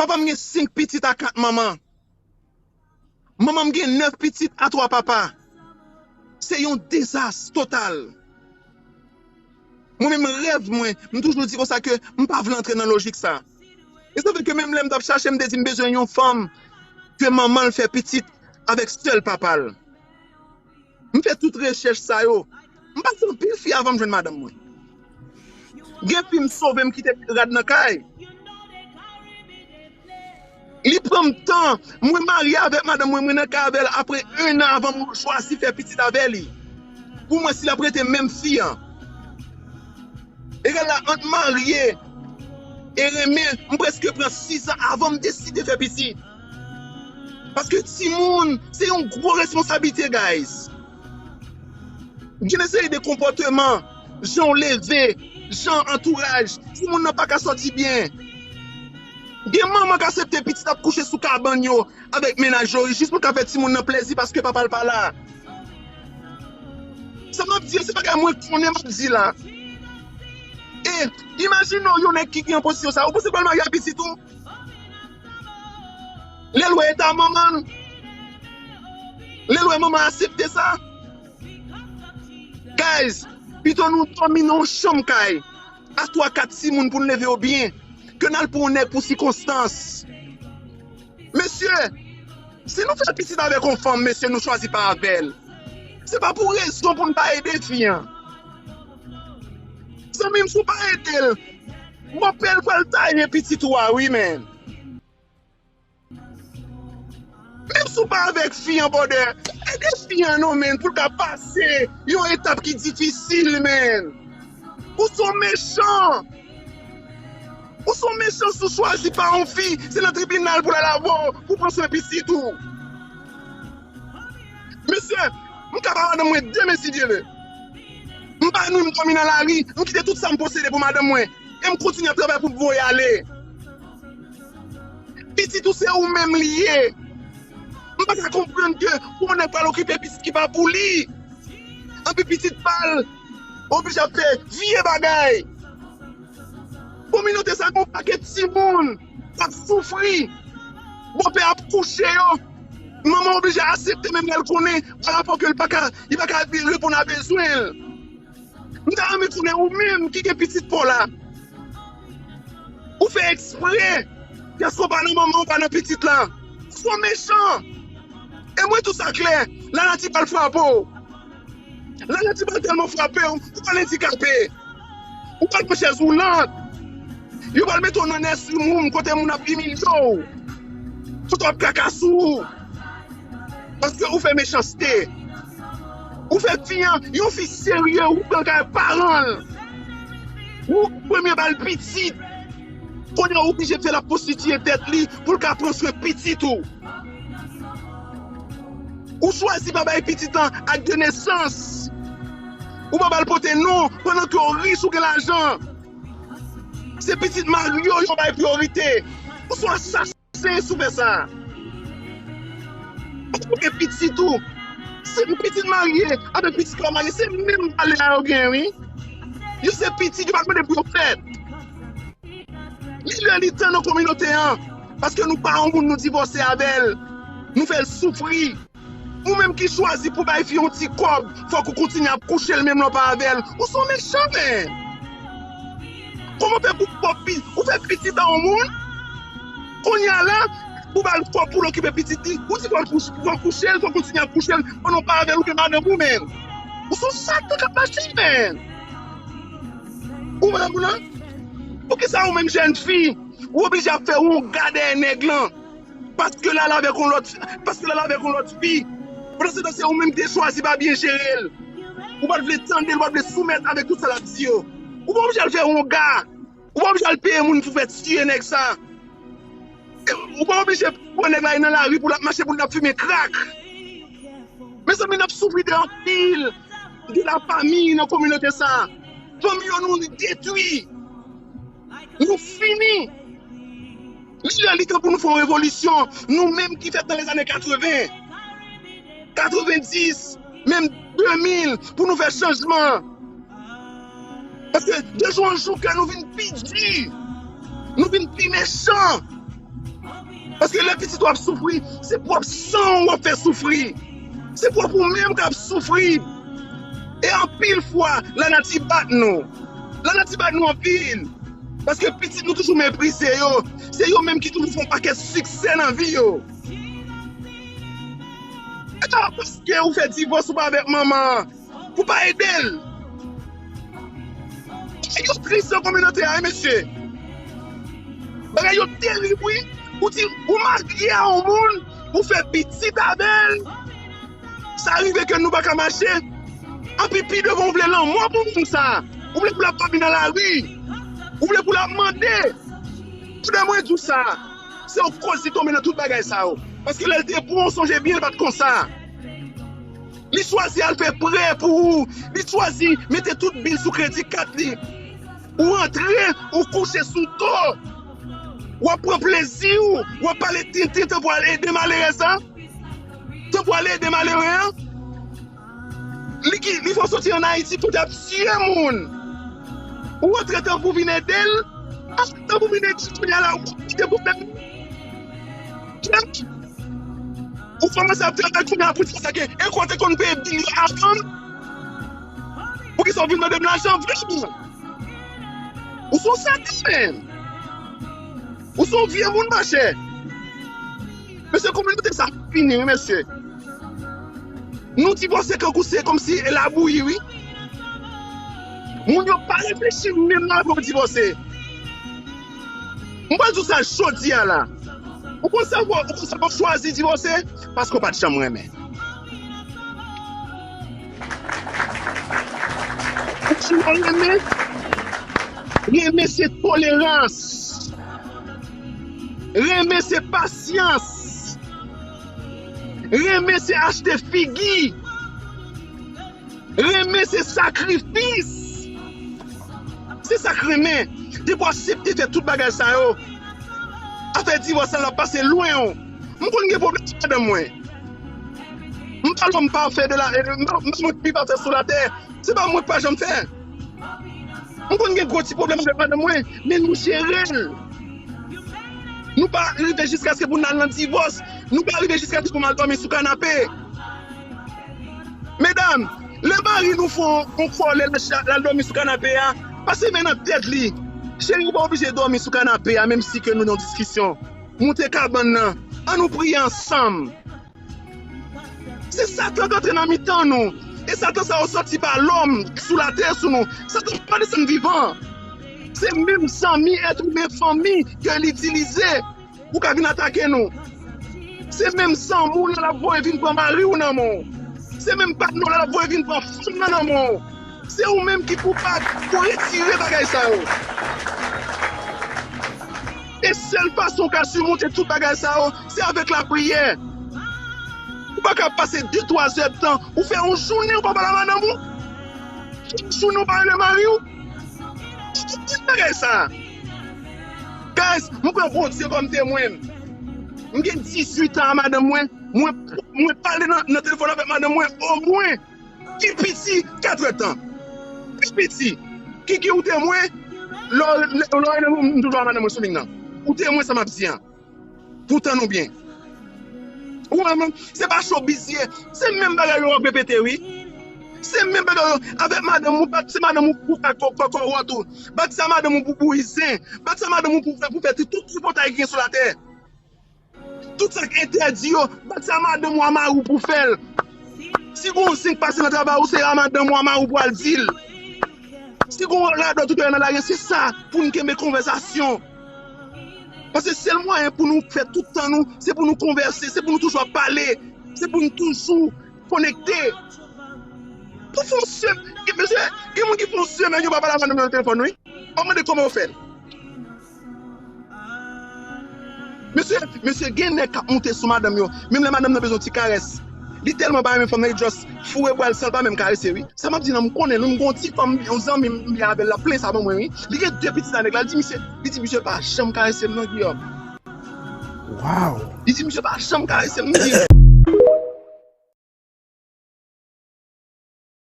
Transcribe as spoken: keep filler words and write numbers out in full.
Papa m gen senk pitit a kat manman. Manman m gen nèf pitit a twa papa. Se yon dezas total. Mwen menm rèv mwen, m toujou di konsa ke m pa vle antre nan lojik sa. E sa fè ke menm lè m t ap chache, m te di m bezwen yon fanm ke manman l fè pitit avèk sèl papa l. M fè tout rechèch sa yo. M pase anpil fi avan m jwenn madanm mwen. Gen fi m sove, m kite rad nan kay. Li pran m tan. Mwen marye avèk madanm mwen, mwen nan kay avè l apre en an avan m chwazi fè pitit avè li. Pou mwen, si l ap rete menm fi an. Egal la, ant marye e renmen, m prèske pran sis an avan m deside fè pitit. Paske timoun, se yon gwo responsablite, guys. Gen de seri de konpòteman, jan w leve, jan antouraj, timoun nan pa ka sòti byen. Gen manman k aksepte pitit ap kouche sou kabann yo avèk mennaj yo, jis pou l ka fè timoun nan plèzi paske papa l pa la. Sa m ap di, se bagay mwen konnen m ap di la. E imajine w, yon nèg ki gen pozisyon sa, ou panse l pral marye ak pitit ou? Lè l wè eta manman l, lè l wè manman aksepte sa. Guys, pito nou dòmi nan yon chanm kay a twa kat timoun pou n leve yo byen, ke n al pran yon nèg pou sikonstans. Mesye, si nou fè pitit avèk yon fanm, mesye, nou chwazi pa avè l. Se pa pou rezon pou n pa ede fi an. Zanmi m, si w pa ede l, bòpè l pral taye pitit ou a, wi, men. Menm si w pa avèk fi an, brother, ede fi an non, men, pou l ka pase yon etap ki difisil, men. Ou se yon mechan. Ou se yon mechan si w chwazi pa yon fi, se nan tribinal pou l al avè w, pou pran swen pitit ou. Mesye, m ka ba madanm mwen demen si Dye vle. M pa nwi, m dòmi nan lari, m kite tout sa m posede pou madanm mwen. E m kontinye ap travay pou m voye ale. Pitit ou se ou menm li ye. M pa ka konprann ke pou yon nèg pral okipe pitit ki pa pou li. Anpi pitit pa l oblije ap fè vye bagay. Kominote sa gen yon pakèt timoun k ap soufri. Bòpè ap kouche yo. Manman oblije aksepte menm lè l konnen pa rapò ke l pa ka, li pa ka reponn a bezwen l. M ta renmen konnen ou menm ki gen pitit pa w la. Ou fè ekspre. Èske w pa nan manman, ou pa nan pitit la? Ou se yon mechan. E mwen tou sa klè, lanati pral frape w. Lanati pral tèlman frape w, ou pral andikape. Ou pral pran chèz woulant. Yo pral mete w nan nursing home kote moun ap imilye w. Kote w ap kaka sou ou. Paske ou fè mechanste. Ou fè fi an, yon fi serye, ou pran kay paran l. Ou premye ba l pitit. Kounye a ou oblije fè l ap pwostitiye tèt li pou l ka pran swen pitit ou. Ou chwazi pa bay pitit lan ak de nesans. Ou pa ba l pote non pandan ke w rich, ou gen lajan. Se pitit mari w yo bay priyorite. Ou se yon asasen. Se sou fè sa. Ou gen pitit ou. Se pitit marye avèk pitit pa marye, se menm valè a yo gen, wi. Yo se pitit, yo pa t mande pou yo fèt. Li lè li tan nan kominote an. Paske nou pa yon moun, nou divòse avè l. Nou fè l soufri. Ou menm ki chwazi pou bay fi yon ti kòb, fòk ou kontinye ap kouche l menm lè w pa avè l. Ou se yon mechan, men. Kòman fè pou pwòp pi-, ou fè pitit a yon moun? Kounye a la, ou ba l kòb pou l okipe pitit li, ou di fò l kouche, fò l kouche l, fò l kontinye ap kouche l, pandan w pa avè l, ou gen madanm ou, men. Ou se yon satan k ap mache, men. Ou menm la, poukisa ou menm jèn fi, ou oblije ap fè wonga dèyè nèg lan? Paske l al avèk yon lòt, paske l al avèk yon lòt fi. Pandan se tan, se ou menm ki te chwazi pa byen jere l. Ou pa t vle tande l, ou pa t vle soumèt avèk tout sa l ap di yo. Ou pa oblije al fè wonga. Ou pa oblije al peye moun pou fè tiye nèg sa. Ou pa oblije pran nèg la nan lari pou l ap mache, pou l ap fimen krak. Mezanmi, n ap soufri de anpil de la fami nan kominote sa. Fanmi yo nou detwi. Nou fini. Li lè li tan pou nou fè yon revolisyon. Nou menm ki fèt nan lèzane katreven, katrevendis, menm de mil, pou nou fè chanjman. Paske de jou an jou, kè nou vin pi di. Nou vin pi mechan. Paske lè pitit ou ap soufri, se pwòp san w w ap fè soufri. Se pwòp ou menm k ap soufri. E anpil fwa, lanati bat nou. Lanati bat nou anpil. Paske pitit nou toujou meprize yo. Se yo menm ki toujou fè yon pakèt siksè nan vi yo. E pa paske ou fè divòs ou pa avèk manman an pou pa ede l. Bagay yo tris nan kominote a, wi, mesye. Bagay yo terib, wi. Ou di, ou marye a yon moun, ou fè pitit avè l. Sa rive ke nou pa ka mache. Anpi pi devan, ou vle lanmò pou moun sa. Ou vle pou l ap dòmi nan lari. Ou vle pou l ap mande. Frè mwen di w sa. Se yon koz li tonbe nan tout bagay sa yo. Paske lè l te bon, sonje byen, l pa t konsa. Li chwazi al fè prè pou ou. Li chwazi mete tout bil sou kredi kat li. Ou rantre, ou kouche sou do. W ap pran plezi w, w ap pale tenten tanpou al ede malerèz la. Tanpou al ede malere an. Li ki, li fè w soti ann Ayiti pou t ap tiye moun. Ou rantre tanpou vin ede l. Tanpou vin ede l, kounye a la, ou kite pwoblèm. Ou kòmanse ap travay kounye a pou di sa gen. E kote konn peye bil yo avan? Poukisa w vin mande m lajan vre? Ou se yon satan menm. Ou se yon vye moun, machè. Mesye, kominote sa fini, wi, mesye. Nou divòse kankou se kòmsi e labouyi, wi. Moun yo pa reflechi menm avan yo divòse. M pral di w sa jodi a la. Ou konn sa w, ou konn sa w chwazi divòse? Paske w pa t janm renmen. Ou di w renmen? Renmen se tolerans. Renmen se pasyans. Renmen se achte figi. Renmen se sakrifis. Se sa k renmen. Depi w aksepte fè tout bagay sa yo, afè divòs la ap pase lwen w. M konn gen pwoblèm ak madanm mwen. M pa lòm pafè de la, m pa, m pa mwen ki pi pafè sou latè. Se pa mwen k pa janm fè. M konn gen gwo ti pwoblèm avèk madanm mwen, men nou jere l. Nou pa rive jiskaske pou n al nan divòs. Nou pa rive jiskaske pou m al dòmi sou kanape. Medam, lè mari nou fè yon kòlè, l al dòmi sou kanape a, pase men nan tèt li. Cheri, ou pa oblije dòmi sou kanape a, menm si ke nou nan diskisyon. Moute kabann nan. An nou priye ansanm. Se Satan k antre nan mitan nou. E Satan sa yo sòti pa lòm sou latè sou nou. Satan pa desann vivan. Se menm zanmi, èt imen, fanmi ke l itilize pou ka vin atake nou. Se menm zanmi w la l ap voye vin pran mari w nan men w. Se menm patnè w la l ap voye vin pran fanm nan nan men w. Se ou menm ki koupab pou retire bagay sa yo. E sèl fason w ka simonte tout bagay sa yo, se avèk lapriyè. Ou pa ka pase de, twa zè tan, ou fè yon jounen ou pa pale a madanm ou. Yon jounen ou pa rele mari w. Ki bagay sa? Guys, mwen pran Bondye kòm temwen m. M gen dizuit an a madanm mwen. Mwen, mwen pale nan, nan telefòn avèk madanm mwen omwen pi piti katrè tan. Pi piti. Kiki ou temwen, lè w, lè w rele m, m toujou a madanm mwen sou liy nan. Ou temwen sa m ap di an. Pou w tann ou byen. Ou wè, se pa showbiz ye. Se menm bagay yo w ap repete, wi. Se menm bagay yo. Avèk madanm ou, bat se madanm ou pou kòkòwòt ou. Bat se madanm ou pou bouyi zen. Bat se madanm ou pou fè, pou fè tout tripotay ki gen sou latè. Tout sa k entèdi yo, bat sa madanm ou a mari w pou fè l. Si gon zen k pase nan travay ou, se a madanm ou a mari w pou al di l. Si gon radòt ou te wè nan lari, se sa pou n kenbe konvèsasyon. Paske sèl mwayen pou nou fè tout tan nou, se pou nou konvèse, se pou nou toujou ap pale, se pou nou toujou konekte. Pou fè yon semèn, mesye, gen moun ki fè yon semèn yo pa pale a madanm yo nan telefòn, wi. W ap mande kòman yo fè l. Mesye, mesye, gen nèg k ap moute sou madanm yo. Menm lè madanm nan bezwen yon ti karès. Li tèlman pa renmen fanm nan, li just foure bra l san l pa menm karese, wi. Sa m ap di nan, m konnen, nou, m gon ti fanm, yon zanmi m byen avè l, l ap plenn sa ban mwen, wi. Li gen de pitit a nèg la, li di misye, li di misye pa janm karese m non, Guillaume. Wow. Li di misye pa janm karese m, li di,